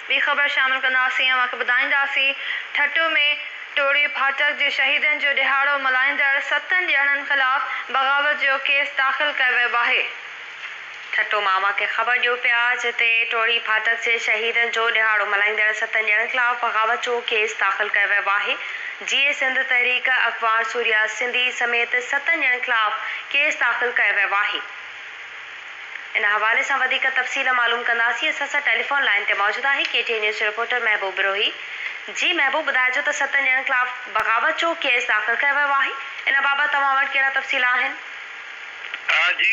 ٻي خبر شامل ڪنداسين اوهان کي ٻڌائينداسين ٺٽو ۾ ٽوڙي ڦاٽڪ جي شهيدن جو ڏهاڙو ملهائيندڙ ستن ڄڻن خلاف بغاوت جو ڪيس داخل ڪيو ويو آهي. ٺٽو مان اوهان کي خبر ڏيون پيا جتي ٽوڙي ڦاٽڪ جي شهيدن جو ڏهاڙو ملهائيندڙ ستن ڄڻن خلاف بغاوت جو ڪيس داخل ڪيو ويو آهي. جيئي سنڌ تحريڪ اڳواڻ سوريا سنڌي سميت ستن ڄڻن خلاف ڪيس داخل ڪيو ويو آهي. ان حوالي سان وڌيڪ تفصيل معلوم ڪنداسين اسان سان ٽيليفون لائين تي موجود آهي ڪي ٽي اين نيوز جو رپورٽر محبوب بروهي جي محبوب ٻڌائجو ته ستن ڄڻن خلاف بغاوت جو ڪيس داخل ڪيو ويو آهي ان بابت توهان وٽ ڪهڙا تفصيل آهن. جي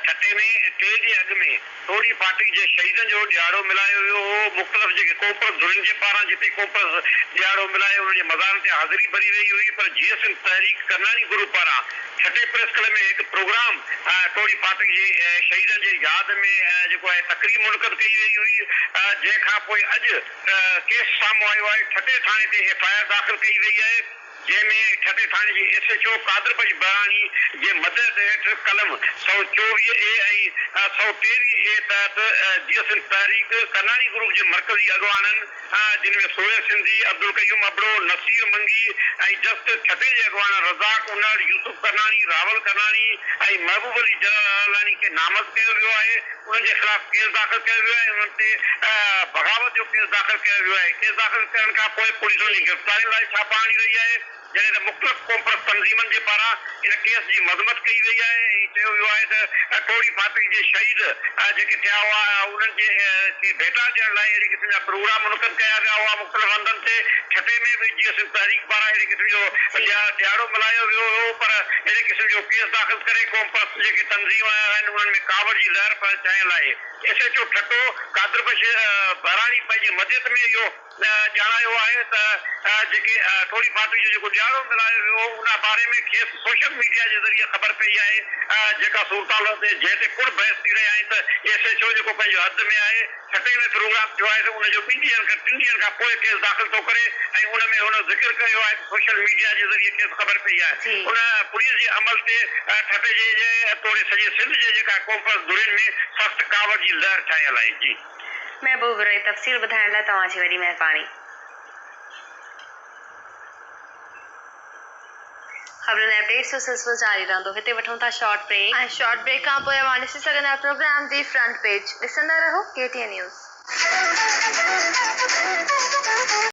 ٺٽي ۾ ٽي ڏينهن اڳ ۾ ٽوڙي ڦاٽڪ جي شهيدن جو ڏهاڙو ملهايو ويو هو مختلف جيڪي قومپرست ڌرين جي پاران جتي قومپرست ڏهاڙو ملهائي انهن جي مزارن تي حاضري ڀري وئي هئي پر جيئي سنڌ تحريڪ ڪرناڻي گروپ پاران ٺٽي پريس ڪلب ۾ هڪ پروگرام ٽوڙي ڦاٽڪ جي شهيدن جي ياد ۾ جيڪو آهي تقريب منعقد ڪئي وئي هئي جنهن کان پوء اڄ ڪيس سامهون آيو آهي ٺٽي ٿاڻي تي ايف I R داخل ڪئي وئي آهي جنهن ۾ ٺٽي ٿاڻي جي S H O Qadir Bakhsh Bahrani جي مدعيت هيٺ قلم 124 اي ۽ 123 اي تحت جي سنڌ تحريڪ ڪرناڻي گروپ جي مرڪزي اڳواڻن جن ۾ سهيل سنڌي، عبدالقيوم ابڙو، نصير منگي ۽ جست ٺٽي جي اڳواڻن رزاق انڙ، يوسف ڪرناڻي، راول ڪرناڻي ۽ محبوب علي جلالاڻي کي نامزد ڪيو ويو آهي، انهن جي خلاف ڪيس داخل ڪيو ويو آهي، انهن تي بغاوت جو ڪيس داخل ڪيو ويو آهي، ڪيس داخل ڪرڻ کان پوء پوليس انهن جي گرفتارين لاء ڇاپا هڻي رهي آهي. جڏهن ته مختلف قومپرست تنظيمن جي پاران ان ڪيس جي مذمت ڪئي وئي آهي ۽ چيو ويو آهي ته ٽوڙي ڦاٽڪ جي شهيد جيڪي ٿيا هئا انهن جي کي ڀيٽا ڏيڻ لاء اهڙي قسم جا پروگرام منعقد ڪيا ويا هئا مختلف هنڌن تي ٺٽي ۾ به جيئي سنڌ تحريڪ پاران اهڙي قسم جو ڏهاڙو ملهايو ويو هو پر اهڙي قسم جو ڪيس داخل ڪري قومپرست جيڪي تنظيم آهن انهن ۾ ڪاوڙ جي لهر ڇانيل آهي S H O Thatta Qadir Bakhsh Bahrani پنهنجي مديت ۾ اهو ڄاڻايو آهي ته جيڪي ٽوڙي ڦاٽي جو جيڪو ڏهاڙو ملهايو ويو هو ان باري ۾ کيس سوشل ميڊيا جي ذريعي خبر پئي آهي جيڪا صورتحال جنهن تي پڻ بحث ٿي رهيا آهن ته ايس ايڇ او جيڪو پنهنجي حد ۾ آهي ٺٽي ۾ پروگرام ٿيو آهي ته ان جو ٻن ڏينهن کان ٽن ڏينهن کان پوء ڪيس داخل ٿو ڪري ۽ ان ۾ هن ذڪر ڪيو آهي ته سوشل ميڊيا جي ذريعي کيس خبر پئي آهي ان پوليس جي عمل تي ٺٽي جي توڙي سڄي سنڌ جي جيڪا قومپرست ڌرين ۾ سخت ڪاوڙ جي لهر ڇانيل آهي جي. محبوب روهي تفصيل ٻڌائڻ لاء توهان جي وڏي مهرباني. خبرن ۽ اپڊيٽس جو سلسلو جاري رهندو هتي وٺون ٿا شارٽ بريڪ. ۽ شارٽ بريڪ کان پوء اوهان ڏسي سگهندا پروگرام the front page ڏسندا رهو ڪي ٽي اين نيوز.